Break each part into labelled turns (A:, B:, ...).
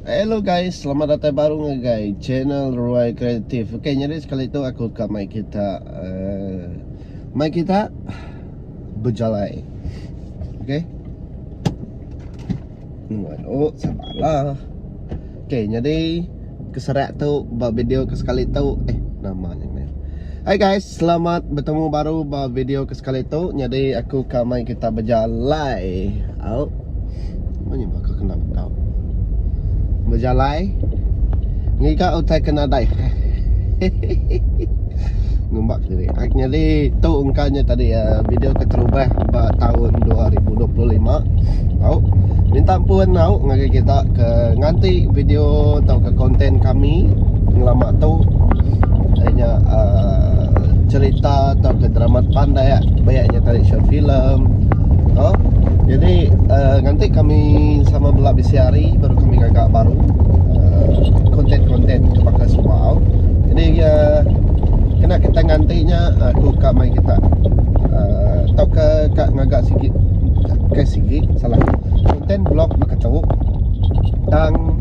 A: Hello guys, selamat datai baru ngagai channel Ruai Kreatif. Okey, nyadi sekali tu aku ka mai kita uh, mai kita bejalai. Okey. Oh, sabarlah. Okey, nyadi keserak tu ba video ke sekali tu eh nama nya meh. Hai guys, selamat betemu baru ba video ke sekali tu. Nyadi aku ka mai kita bejalai. Au. Munyi baka kena bedau. Bejalai ngiga utai ke nadai. Ngumba kediri. Ak nyadi tu engka nya tadi uh, video keterubah ba taun 2025. Au. Minta ampun au ngagai kita ke nganti video tauka konten kami ngelama tu nya uh, cerita tauka drama pandai bayak nya tadi short film. Oh. Jadi uh, nganti kami sama bela bisi hari baru kami ngaga baru uh, konten-konten ke baka semua. Jadi uh, kena kita ngantinya aku ka mai kita uh, tauka ka ngaga sigi ke sigi salah konten blog baka tu tang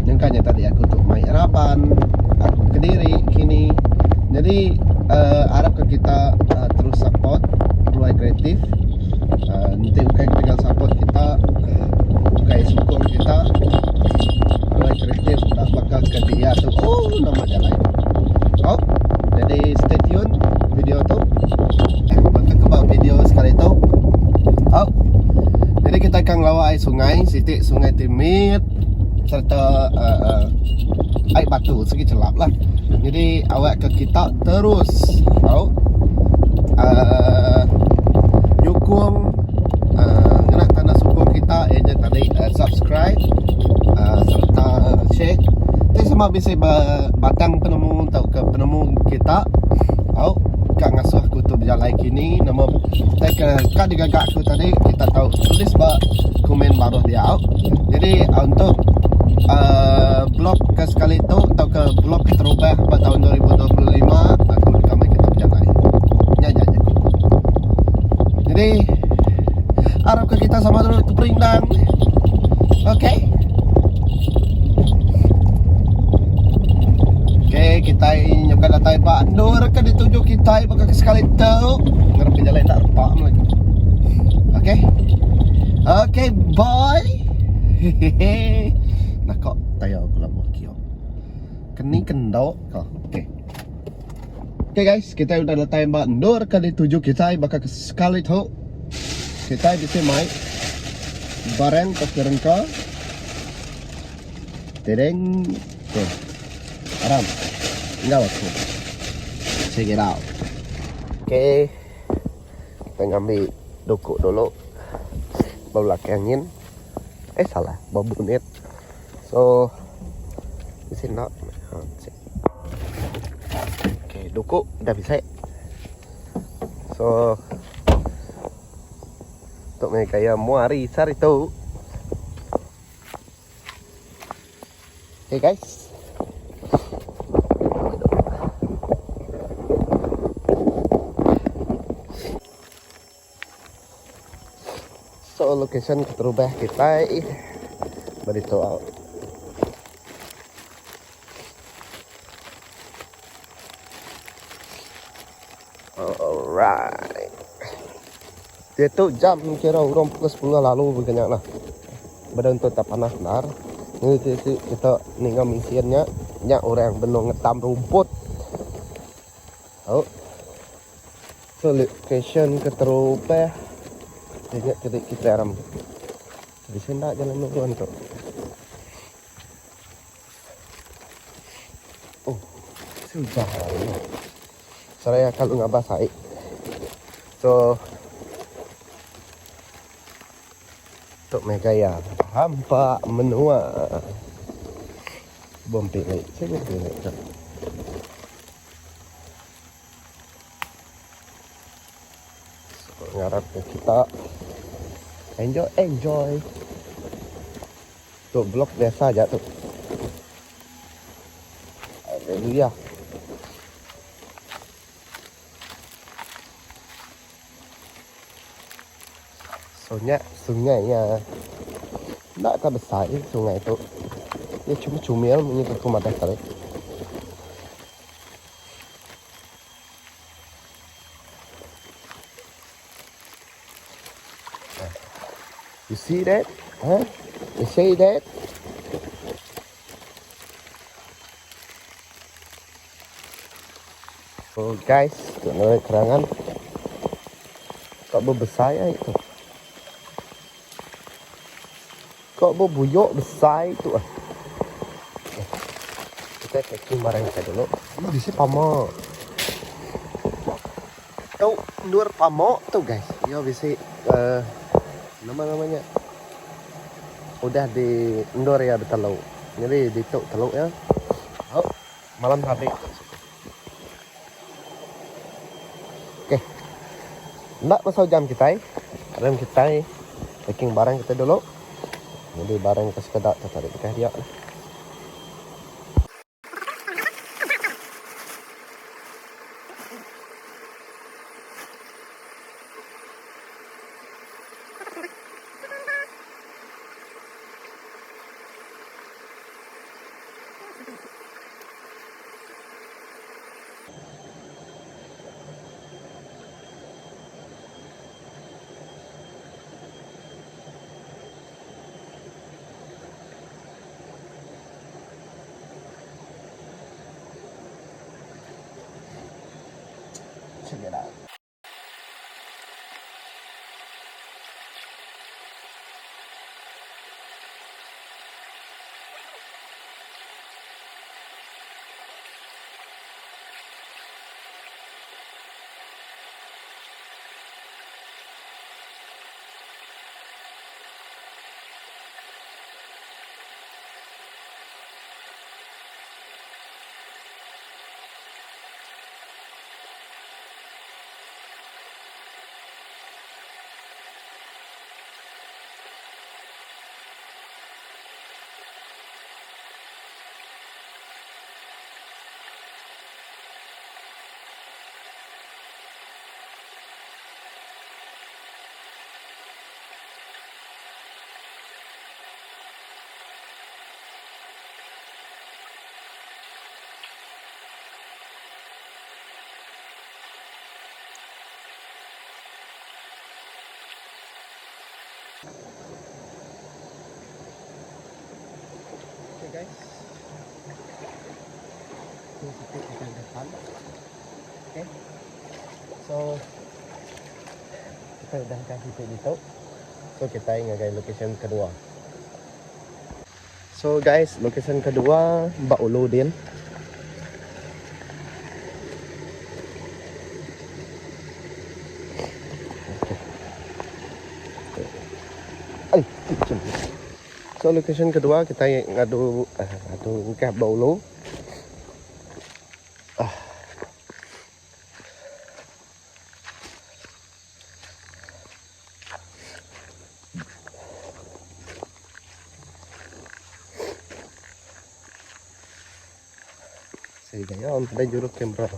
A: nyangka nya tadi aku tu mai raban aku kediri kini jadi uh, arap ke kita uh, terus support Ruai Kreatif uh, enti ukai ketegal support kita ukai sukung kita Ruai Kreatif tak bakal ke dia tu oh nama jalai oh jadi stay tune video tu baka ke ba video sekali tu oh jadi kita akan ngelawa ai sungai siti sungai ti mit serta uh, uh, ai batu segi celap lah jadi awak ke kita terus oh uh, nyukung uh, ngena tanda sukung kita ianya tadi uh, subscribe uh, serta share ti sama bisi batang penemu tauka penemu kita au ka ngasuh aku tu bejalai kini nama tai ke ka digaga aku tadi kita tau tulis ba komen baruh dia au jadi untuk uh, blog ke sekali tu tauka blog keterubah ba taun 2025 aku deka mai kita bejalai nya aja jaku jadi arap ke kita sama dulu teperindang okey Okey, kita nyuka datai ba endur ke dituju kita baka ke sekali tu. Ngarap ke jalai enda repa lagi. Okey. Okey, bye. Hehehe. Naka tayo aku labuh kio. Keni kendo ko. Okey. Okey guys, kita udah datai ba endur ke dituju kita baka ke sekali tu. Kita bisi mai barang ke kerengka. Tereng. Okey. Aram. Enggau aku. Check it out. Okey. Kita ngambi duku dulu. Ba belakang nyin. Eh salah, ba bonnet. So bisi enda. Ha, bisi. Okey, duku dah bisi. So tu meh gaya mua hari sehari tu. Hey guys. So location keterubah kita beri tu out. Alright. Diatu jam kira urung pukul sepuluh lalu baka nya lah. Badan tu tak panas bendar. Ngi ti ti kita ninga mesin nya, nya orang benung ngetam rumput. Au. So location ke terubah nya ti kita aram. Bisi enda jalan nurun tu. Oh, sudah. Seraya kalau ngabas ai. So tu meh gaya hampa menua. Bom pilih, sini pilih tu. So, ngarap ke kita enjoy enjoy. Tu blok biasa aja tu. Haleluya. So nya sungai nya. Enda ka besai sungai tu. Iya cuma cumil munyi ku aku madah tadi. You see that? Huh? You see that? So guys, tu nak kerangan. Kok berbesar ya itu. Kok berbuyuk besar itu ah. Kita packing barang kita dulu. Ini bisi pama. Tu endur pama tu guys. Iya bisi uh, nama namanya udah di endur ya betelu. Jadi ditu telu ya. Oh, malam tadi. Okey. Enda pasal jam kitai. Rem kitai packing barang kitai dulu. Jadi barang ke sekeda tu tadi kitai dia lah. Check it out. Okay guys. Tu siti kita depan. Okay. So kita udah engkah siti ditu. So kita ngagai location kedua. So guys, location kedua ba ulu din. Ai, so location kedua kita ngadu uh, ngadu engkah ba ulu. Ah. Sei gaya on pada juruk kamera.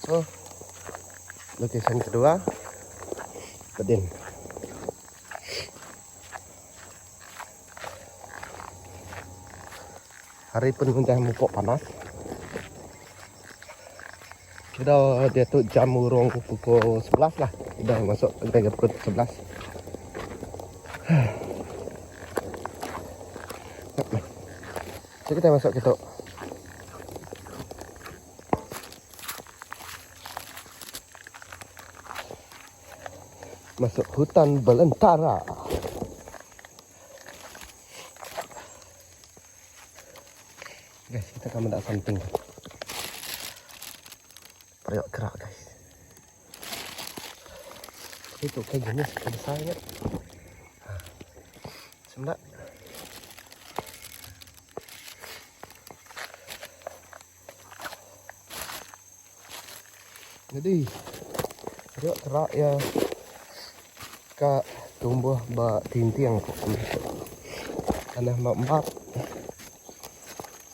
A: So, location kedua Bedin. Hari pun udah mupuk panas. Kira dia tu jam urung pukul 11 lah. Udah masuk ke pukul 11. So kita masuk ke tu. Masuk hutan belantara. Guys, kita akan mendak something. Periuk kerak guys. Itu kayak jenis besar ya. Sebentar. Jadi periuk kerak ya ka tumbuh ba tinting ko tanah lembap.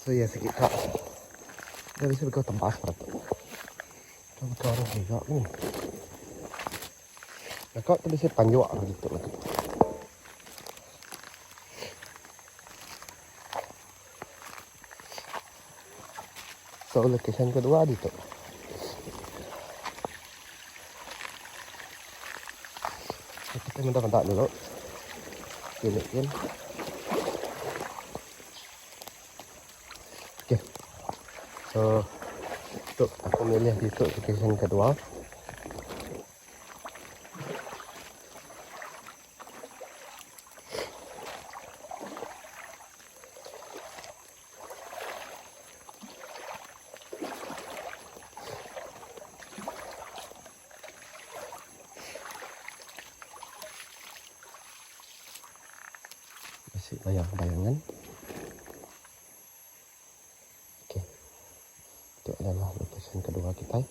A: So ya sikit kak. Dia bisa bekau tembas pada tu. Kau bekau orang juga ni. Naka tu bisi panjuk ditu lagi. So location kedua ditu. Kita meda-meda dulu. Kini kin. Okay. So tu aku milih ditu location kedua. Bisi bayang-bayangan. Okey. Itu adalah location kedua kita.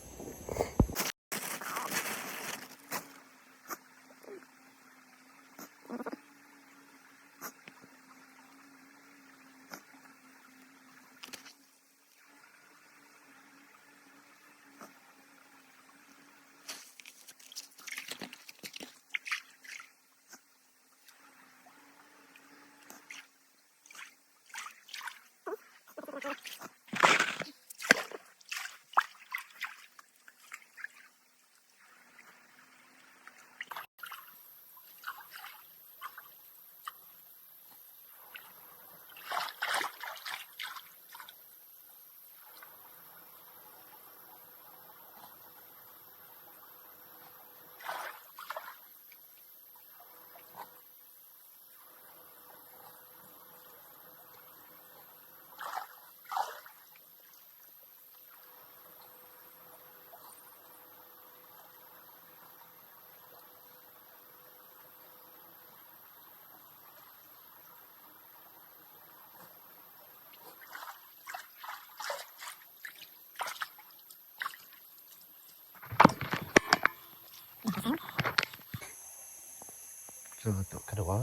A: So tu kedua.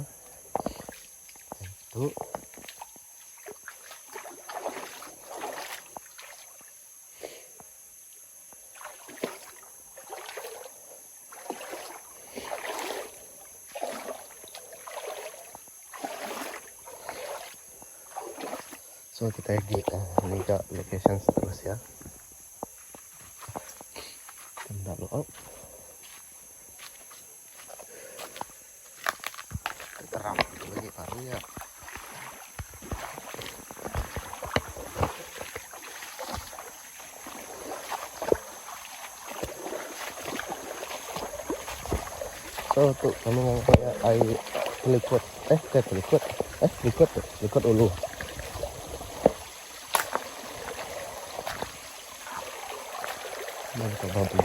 A: Tu. So kita lagi ngiga location seterusnya. Kita look up. Terang lagi baru ya. So tu kami ngambil air pelikut. Eh, ke pelikut. Eh, pelikut tu. Pelikut ulu. Mana kau babi.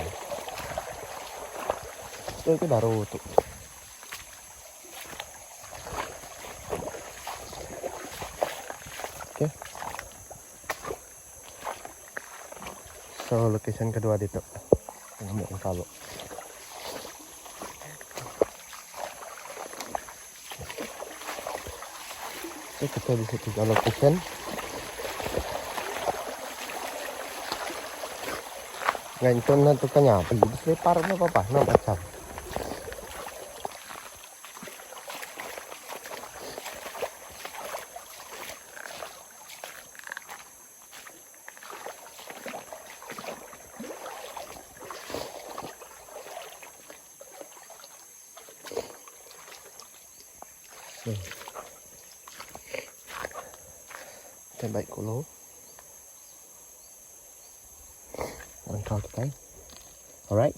A: So itu baru tu. Okay. So location kedua dito. Ngamuk ang kalo. So kita bisa tiga location. Ngayon na tu kanya, pergi selipar na apa nak macam. So, kita baik kulo. Langkah kita. Alright.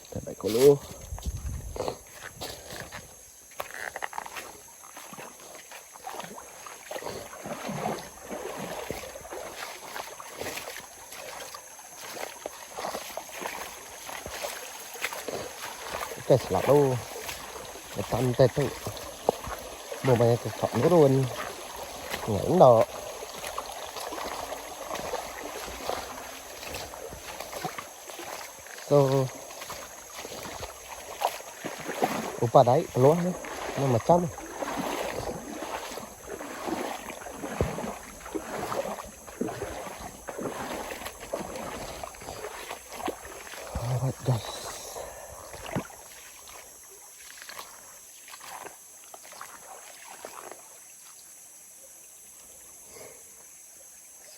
A: Kita baik kulo. Kita selalu Letak tu. Bộ banyak kekak nurun. Nggak enggak. So Upah dai peluang ni. Ni macam ni. Alright guys.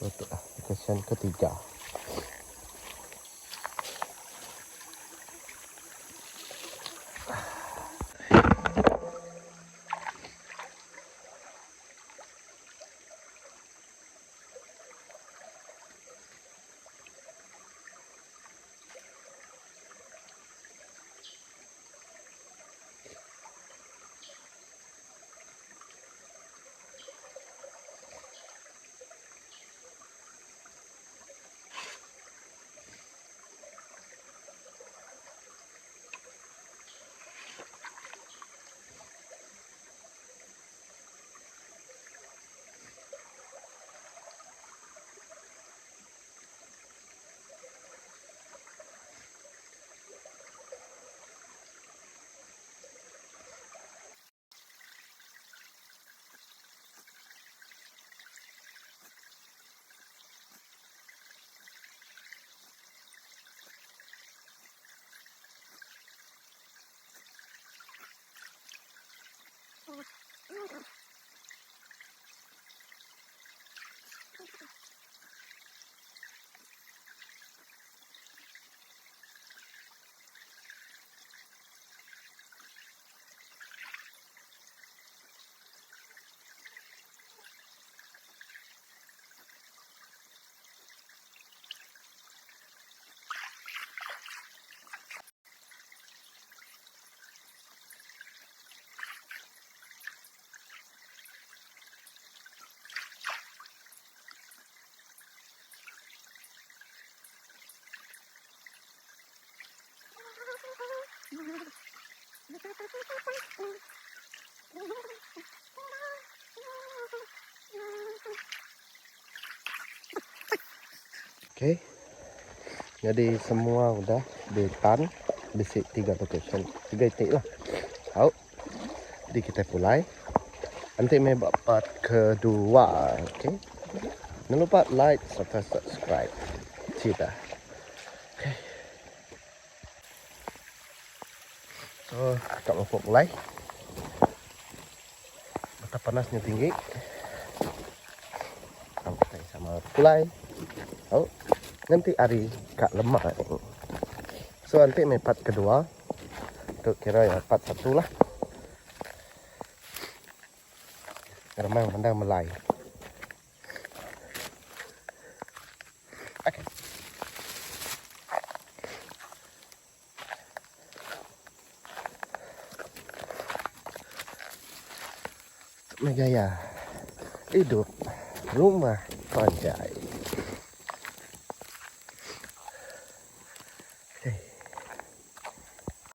A: So tu lah location ketiga. Okay. Jadi semua udah ditan bisi tiga location, tiga iti lah. Au. Jadi kita pulai. Nanti meh ba part kedua, okay. Jangan lupa like serta subscribe. Cita. Okay. So, kat mupuk pulai. Mata panasnya tinggi. Sampai sama pulai. Oh, nanti hari kat lemak. So, nanti main part kedua. Tu kira ya part satu lah. Remang pandang melai. Okay. Megaya hidup rumah panjai.